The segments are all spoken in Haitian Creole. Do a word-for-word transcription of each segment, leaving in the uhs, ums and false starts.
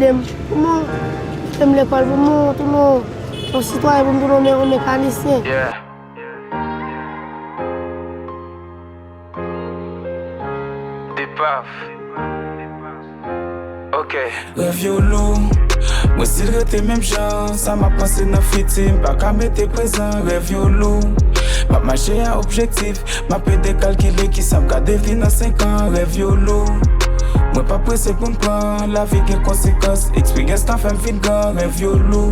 Pou mwen, fè m lekòl pou mwen tounen yon sitwayen, pou m tounen yon mekanisyen. Yeah. Depav. Ok. Rèv yo lou. Mwen si l rete menm jan, sa m ap panse nan fiti, m pa ka mete prezan. Rèv yo lou. M ap mache a objektif, m ap ede kalkile kisa m ka devni nan senk an. Rèv yo lou. Mwen pa prese pou m pran, lavi gen konsekans. Eksperyans lan fè m vin gran, rèv yo lou.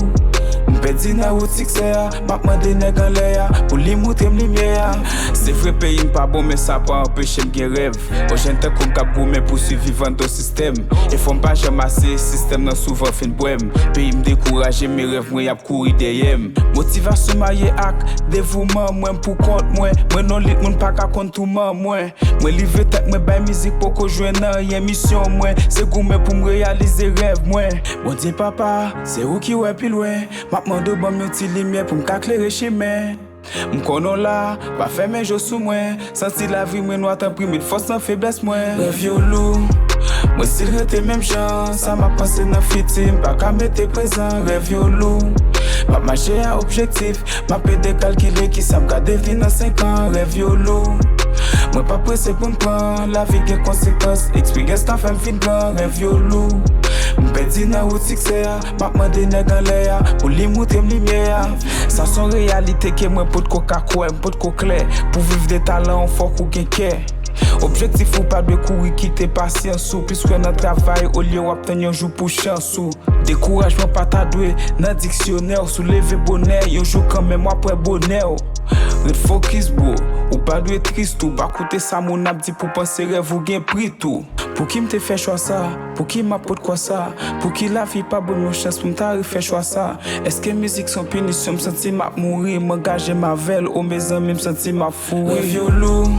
M pèdi nan wout siksè a, m ap mande nèg anlè a pou li moutre m limyè a. Se vre peyi m pa bon, men sa pa anpeche m gen rèv. Yon jèn tankou m k ap goumen pou siviv anndan sistèm. Efò m pa janm ase, sistèm nan souvan fin bwè m. Peyi m dekouraje, men rèv mwen y ap kouri dèyè m. Motivasyon marye ak devouman mwen, m pou kont mwen. Mwen non lit moun pa ka konn touman mwen. Mwen live tèt mwen bay mizik, poko jwenn anyen. Misyon mwen se goumen pou m reyalize rèv mwen. Bondye papa, se ou ki wè pi lwen. M ap mande w ban m yon ti limyè pou m ka klere chemen. M konnen w la, pa fèmen je w sou mwen. Santi lavi mwen nwa, tanpri met fòs nan feblès mwen. Rèv yo lou. Mwen si l rete menm jan, sa m ap panse nan fiti, m pa ka mete prezan. Rèv yo lou. M ap mache a objektif, m ap ede kalkile kisa m ka devni nan senk an. Rèv yo lou. Mwen pa prese pou m pran, lavi gen konsekans. Eksperyans lan fè m vin gran, rèv yo lou. M pèdi nan wout siksè a, m ap mande nèg anlè a pou li moutre m limyè a. Sa s on reyalite ke mwen potko ka kwè, m potko klè. Pou viv de talan w fòk ou gen kè. Objektif ou pa dwe kouri kite pasyans ou, plis kwè nan travay olye w ap tann yon jou pou chans ou. Dekourajman pa ta dwe nan diksyonè w, si w leve bonè, yon jou kanmenm w ap wè bonè w. Ret fokis bro, ou pa dwe tris tou, pa koute sa moun ap di pou panse rèv ou gen pri tou. Pouki m te fè chwa sa? Pouki m ap pot kwa sa? Pouki lavi pa ban m yon chans pou m ta refè chwa sa? Èske mizik s on pinisyon? M santi m ap mouri, m angaje m avè l, o mezanmi m santi m ap fouri. Rèv yo lou.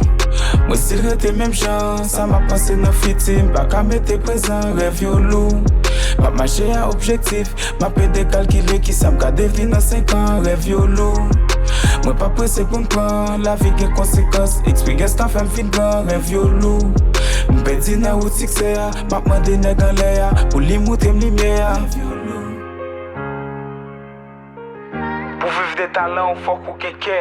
Mwen si l rete menm jan, sa m ap panse nan fiti, m pa ka mete prezan. Rèv yo lou. M ap mache a objektif, m ap ede kalkile kisa m ka devni nan senk an. Rèv yo lou. Mwen pa prese pou m pran, lavi gen konsekans. Eksperyans lan fè m vin gran, rèv yo lou. M pèdi nan wout siksè a, m ap mande nèg anlè a pou li moutre m limyè a. Pou viv de talan w fòk ou gen kè.